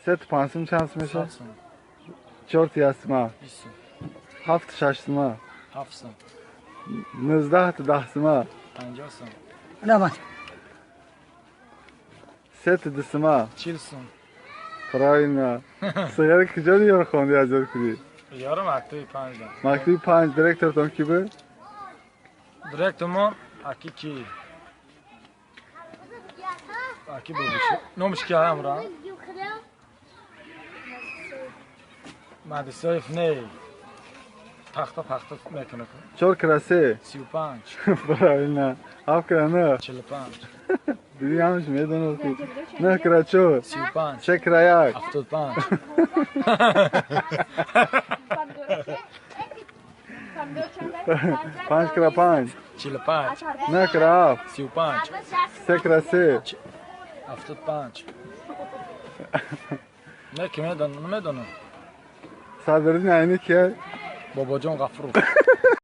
Се ту панҷ сум чанд сум мешавад? 100 сум. Чор ту як сума? 20 сум. Ҳафт ту шаш сума? 7 сум. 19 ту 10 сума? 50 сум. Намад. Се ту ду сума? 40 сум. Правильно. Сигари куҷо ёро хонди, аз ёд кунӣ? Ёро мактаби панҷ да. Мактаби панҷ директортон ки буд? Директормон аки ки? Аки бобиш. Номиш ки амра? Мадисоев не. Пахта пахта мекунад. Чор кира се? 35. Правильно. Ҳафт кира нӯҳ? 45. Диди, ҳамаш медонад ки. Нӯҳ кира чор? 35. Се кира як? 75. Панҷ кира панҷ? 45. Нӯҳ кира ҳафт? 35. Се кира се? 75. Не, ки медонам, намедонам. Садриддин Айнӣ кия? Бобоҷон Ғафуров.